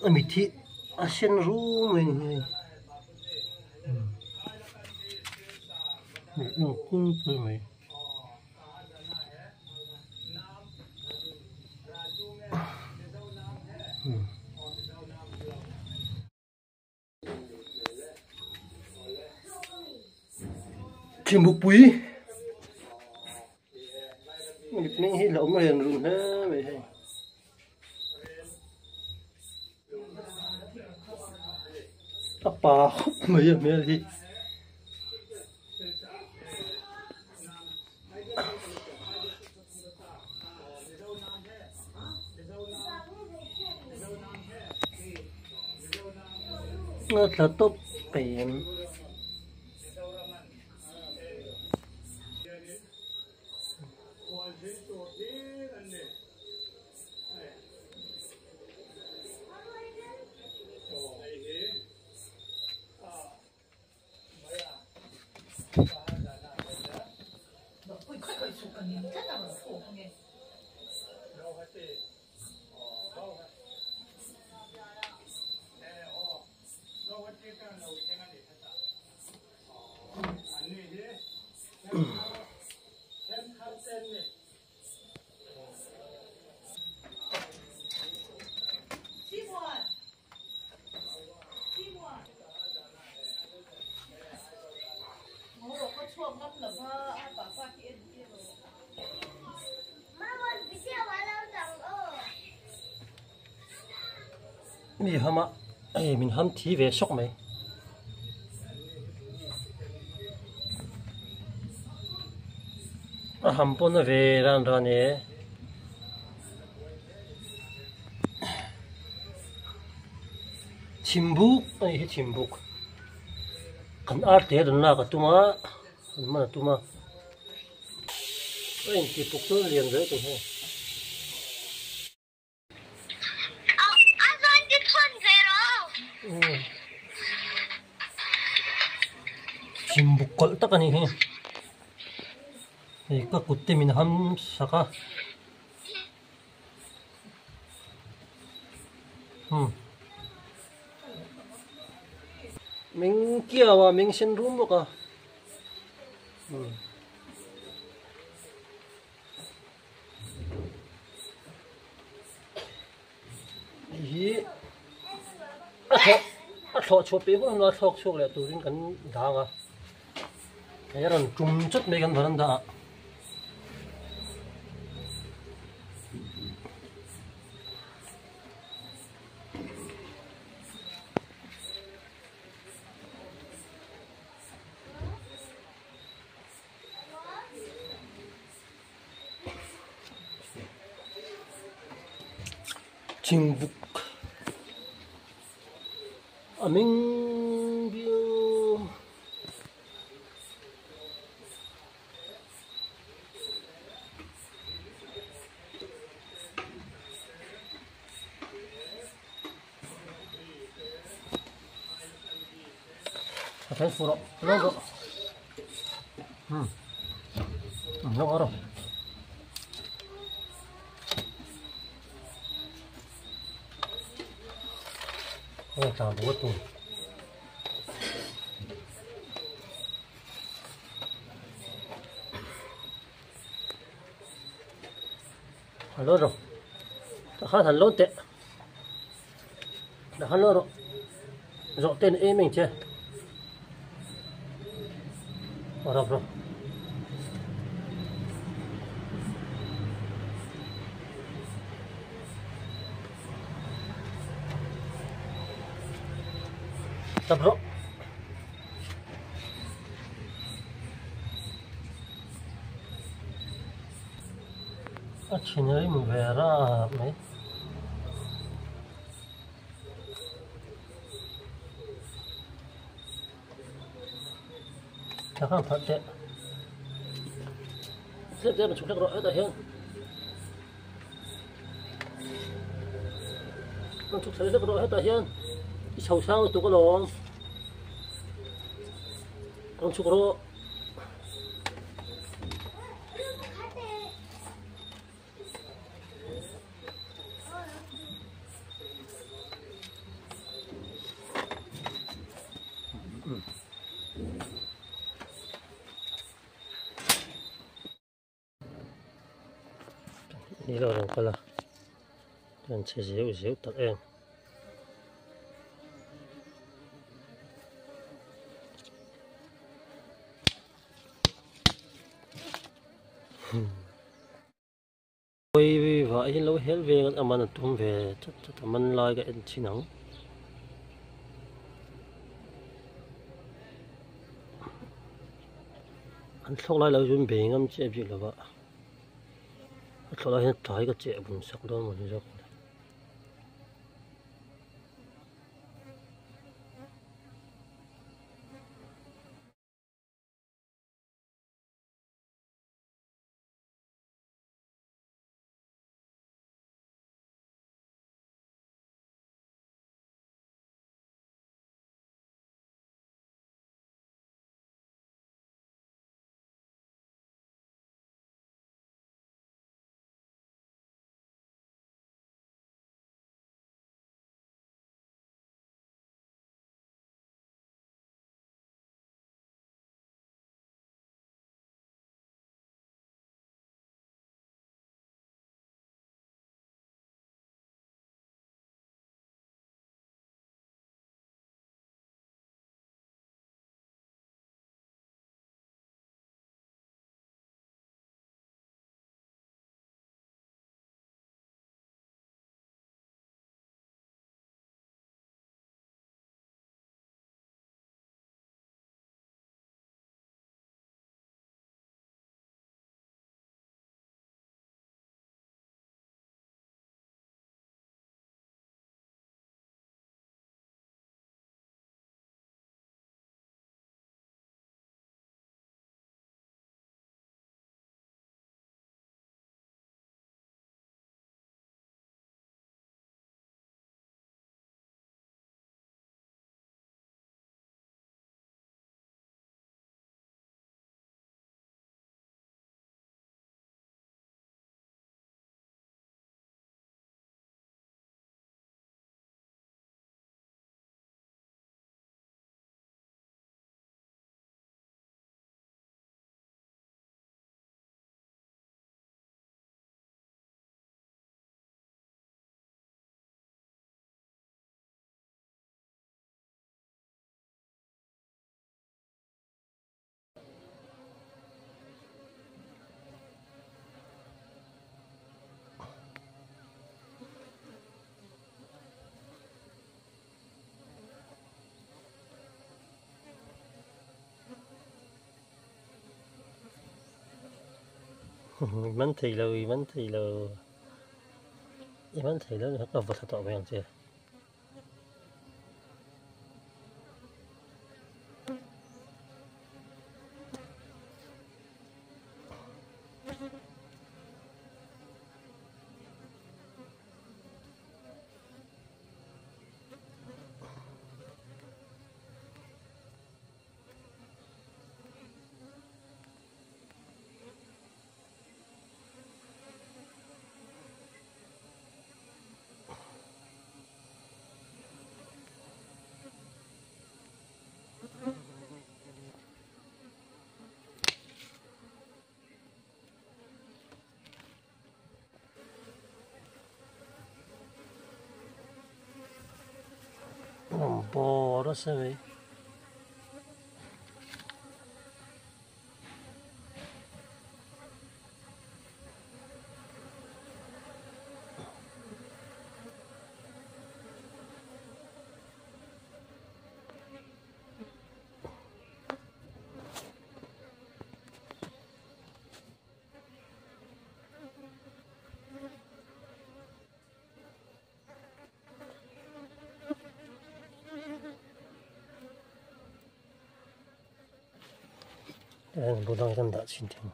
A mit hi a sen rum mai a ni hei umm kul pui mai. Thimhukpui mipui hi hlauhawm a hian run hle mai hei. A pa khawp mai a hmel hi. A tla tawp peng. Mi ham a hei min ham thi ve sawk mai. A ham pawn a ve ran ran e. Chhimbuk a nih hi chhimbuk kan ar te rawn lak a tum a an man a tum a a intih puk chu a lian zel tur hei. Chhimbuk kawlh tak a nih hi hei ka kut te min ham sak a. Meng kiau a meng sen rum bawk a hei hi a thlawh a thlawh chhuah peh hun a thlawk chhuak leh turin kan dang a hei a rawn tum chawt mai kan veranda ah. Thingbuk a meng biau. A then fu rawh lo rawh lo rawh rawh tla bu tur. A lo rawh tah khan han lawn teh tah khan lo rawh zawh ten em em che aw rawk rawk tap rawh. A thin a rim ve rap mai. Thla khan phalh teh. Tlem tlem a chhuk hlek rawh hetah hian. Rawn chhuk thla hlek rawh hetah hian. I chho sang lutuk alawm. Rawn chhuk rawh. Ni lo rawn kal a kan che zeuh zeuh tak em. Hawi vah hi lo hel ve a man a tum ve chat chat a man lai ka en thin ang. An thlawk lai lo chu be ngam chiah bik lo va a thlawh lai hian tlai ka cheh bun sak dawn mawni zawk. I man thei lo, i man thei lo. I man thei lo ni ka va thla tawh mai ang che. Bawr a se mai. Heng bulah hian dah chhin thei.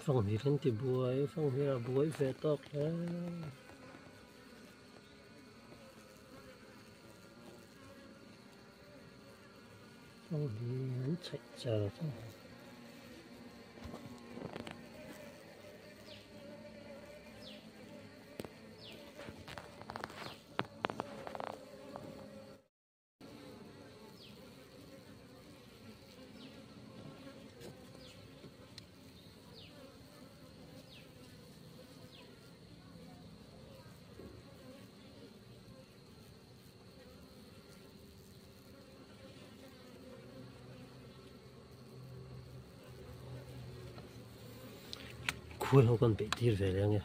Fanghmir an ti buai, fanghmir a buai ve tawk hle. Fanghmir an chhaih char char. Ramhuai ho kan beih tir ve leh ange.